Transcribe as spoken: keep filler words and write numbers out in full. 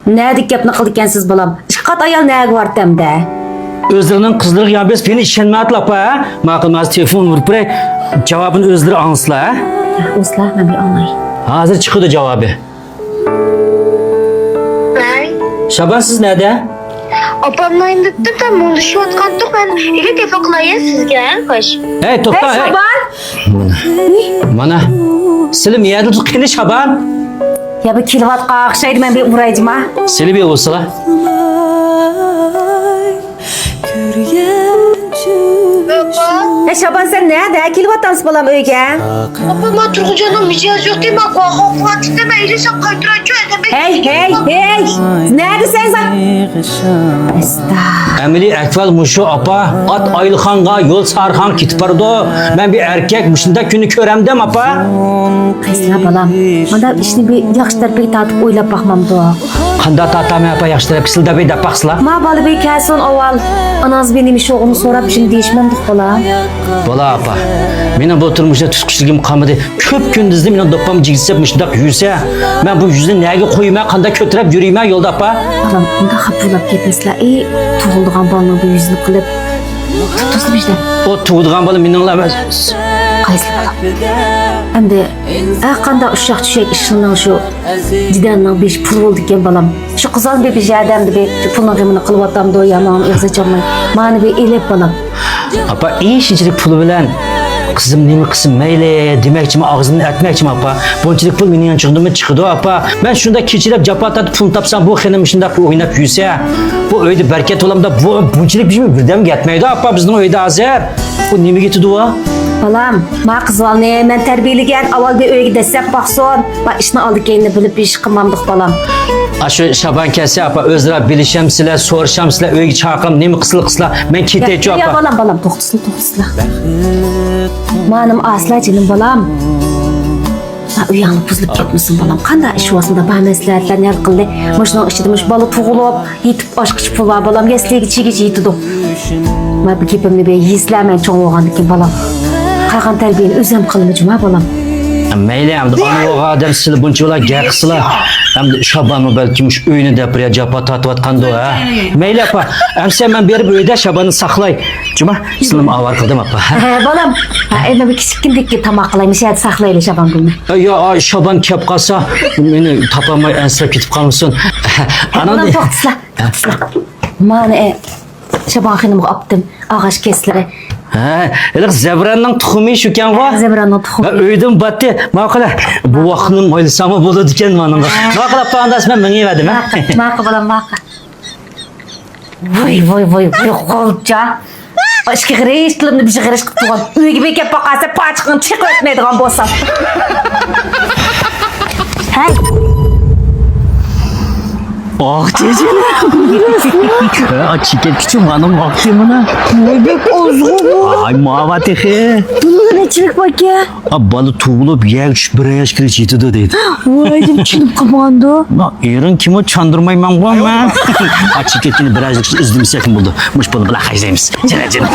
نەدىكى گەپنى قىلىدىكەنسىز، بالام؟ ئىككى قات ئايال نەگە بارتتى ئەمدى؟ ئۆزلىرىنىڭ قىزلىرىغا يان بېرىپ، مېنى ئىشەنمەيۋاتىلا، ئاپا، ھە؟ ماقۇل، مانا تېلېفون ئۇرۇپ بېرەي. جاۋابىنى ئۆزلىرى ئاڭلىسىلا، ھە؟ ھە، ئۇرسىلا، مەن بىر ئاڭلاي. ھازىر چىقىدۇ جاۋابى. ۋەي. شابان، سىز نەدە؟ ئاپام نايىم دەپتۇ، مۇڭدىشىۋاتقانتۇق، مەن ئېلىپ تېلېفون قىلايىن سىزگە، خوش. ھەي، توختا، ھەي، ھەي. شابان! مانا. مانا. سىلىم يەردە تۇر، قېنى شابان؟ يا بۇ كېلىۋاتقان ئوخشايدۇ، مەن بىر ئۇراي جۇما. سىلى بىر ئۇرسىلا. ئاپا. ھەي، شابان، سەن نەدە؟ كېلىۋاتامسەن بالام ئۆيگە؟ ئاپا، ما تۇرغۇجاننىڭ مىجەزى يوق دەيمەن، قورقۇپ قالدىم دەيمەن، ئېلىشام قايتۇرا. ھەي، ھەي، ھەي! نەدىسەن سەن؟ ئەستا. ئەمەلىي ئەھۋال مۇشۇ، ئاپا. ئات ئايلىخانغا، يول سارىخانغا كېتىپ بارىدۇ. مەن بىر ئەركەك مۇشۇنداق كۈننى كۆرەمدىم، ئاپا. قايسىلا بالام؟ مانا ئىشنى بىر ياخشى تەرىپىگە تارتىپ ئويلاپ باقمامدۇ؟ قانداق تارتامەن، ئاپا، ياخشى تەرەپكە سىلدە بىر دەپ باقسىلا. ما بالا بىر كەلسۇن ئاۋۋال. ئاناڭىز بىر نېمە ئىش بولغىنى سوراپ، شۇنى دېيىشمەمدۇق بالا. بالا، ئاپا. مېنىڭ بۇ تۇرمۇشتا تۇتقۇچىلىكىم قالمىدى. كۈندۈزدە مېنىڭ دوپپام جىگىسەپ مۇشۇنداق يۈرسە، مەن بۇ يۈزنى نەگە قويىمەن، قانداق كۆتۈرەپ يۈرىمەن يولدا، ئاپا؟ بالام، ئۇنداق خاپا بولۇپ كەتمەسلە. ئى، تۇغۇلىدىغان بالىنىڭ بۇ يۈزىنى قىلىپ، تۇتۇسىلا بىردەم. ئۇ تۇغىدىغان بالا مېنىڭلا ئەمەس. قايسى بالا؟ ئەمدى ھەر قانداق ئۇششاق چۈشەك ئىشنىڭ شۇ دېدەڭنىڭ بېشى پۇل بولىدىكەن، بالام. شۇ قىزان بىر بىر يەردە ئەمدى بىر پۇلنىڭ غېمىنى قىلىۋاتامدۇ يا ماڭا ئېغىز ئاچالماي. مانا بىر ئېلىپ، بالام. ئاپا، ئى، شۇنچىلىك پۇل بىلەن قىزىم نېمە قىلسۇن مەيلى، دېمەكچىمەن، ئاغزىمدىن ئەتمەكچىمەن، ئاپا. بۇنچىلىك پۇل مېنىڭ يانچۇقىمدىن چىقىدۇ، ئاپا. مەن شۇنداق كېچىلەپ جاپا تارتىپ پۇل تاپسام، بۇ خېنىم شۇنداق ئويناپ يۈرسە، بۇ ئۆيدە بەرىكەت بولامدا، بۇ بۇنچىلىك بىر بىردەمگە يەتمەيدۇ، ئاپا، بىزنىڭ ئۆيدە ھازىر. بۇ نېمىگە يېتىدۇ بۇ؟ بالام، ما قىز بالىنى مەن تەربىيەلىگەن، ئاۋۋال بىر ئۆيگە دەسسەپ باقسۇن. ما ئىشنى ئالدى كەينىنى بىلىپ ئىش قىلمامدۇق، بالام. ئاشۇ شابان كەلسە، ئاپا، ئۆزئارا بىلىشەمسىلەر، سورىشامسىلەر، ئۆيگە چاقىرام، نېمە قىلسىلا قىلسىلا، مەن كېتەيچۇ، يا، يا، ئاپا. بالام، بالام، توختىسىلا، توختىسىلا. مانىم ئاسلا، جېنىم بالام. ھە، ئۆيۈڭلار بۇزۇلۇپ كەتمىسۇن، بالام. قانداق ئىش بولسىمۇ، بار مەسلىھەتلەرنى ھەل قىلدى. مۇشۇنىڭ ئىچىدە مۇشۇ بالا تۇغۇلۇپ، يېتىپ ئاشقىچە پۇل بار، بالام، يەسلىگە چىگىچە يېتىدۇ. ما بۇ گېپىمنى بىر يېسىلەر، مەن چوڭ بولغاندىن كېيىن، بالام. قالغان تەربىيەنى ئۆزۈم قىلىمەن جۇما، بالام. مەيلى، ئەمدى ئانا بولغان ئادەم سىلى بۇنچە بولا گەپ قىلسىلا. ئەمدى شابانمۇ بەلكىم مۇشۇ ئۆينى دەپ بىر جاپا تارتىۋاتقاندۇ، ھە؟ مەيلى، ئاپا. ئەمسە مەن بېرىپ ئۆيدە شاباننى ساقلاي. جۇما، سىلىنى ئاۋارە قىلدىم، ئاپا. ھە، بالام. ھە، ئەمدى بىر كىچىككىنە تاماق قىلاي، مۇشۇ يەردە ساقلايلى شابانگۈلنى. ئە، يا، ئاي، شابان كەپ قالسا، مېنى تاپالماي ئەنسىرەپ كېتىپ قالمىسۇن. ئاناندى. بالام، توختىسىلا، توختىسىلا. مانا، ئە، شابان خېنىمغا ئاپتىم ئاغاچ كەسلىرى. ھە، ھېلىقى زەبراننىڭ تۇخۇمى شۇكەنغۇ؟ زەبراننىڭ تۇخۇمى. ھە، ئۆيدىن باتتى. ماقۇل، بۇ ۋاقىتنى ئويلىساڭمۇ بولىدىكەن مانىڭغا. ماقۇل، ئاپا، ئانداس مەن مېڭىۋەردىم، ھە؟ ماقۇل، ماقۇل، بالام، ماقۇل. ۋاي، ۋاي، ۋاي، ۋاي، غالچا. ئىچكى غىرىش، تىلىمنى بىر غىرىش قىلىپ تۇرغان. ئۆيگە بېكەپ باقارسەن، پاچىقىڭنى چېقىۋەتمەيدىغان بولسام. ھەي. ئاق چېچىم. ئاچىقەتكىچە مانا ئاق چېچىم مانا. ۋاي، بەك ئازغۇ بۇ. ئاي، ماۋا تېخى. بۇنىڭدا نەچچىلىك باركەن؟ ئا، بالا تۇغۇلۇپ، يەرگە چۈشۈپ، بىر ئايغىچە يېتىدۇ دەيدۇ. ۋاي، دەپ چۈشىنىپ قالمىغاندۇ. نا، ئېرىڭ كىمۇ چاندۇرمايمەنغۇ مەن. ئاچىقەتكىنى بىر ئايغىچە ئىزدىمىسەكمۇ بولىدۇ. مۇش پۇلنى بىلەن خەجلەيمىز. جېنىم، جېنىم.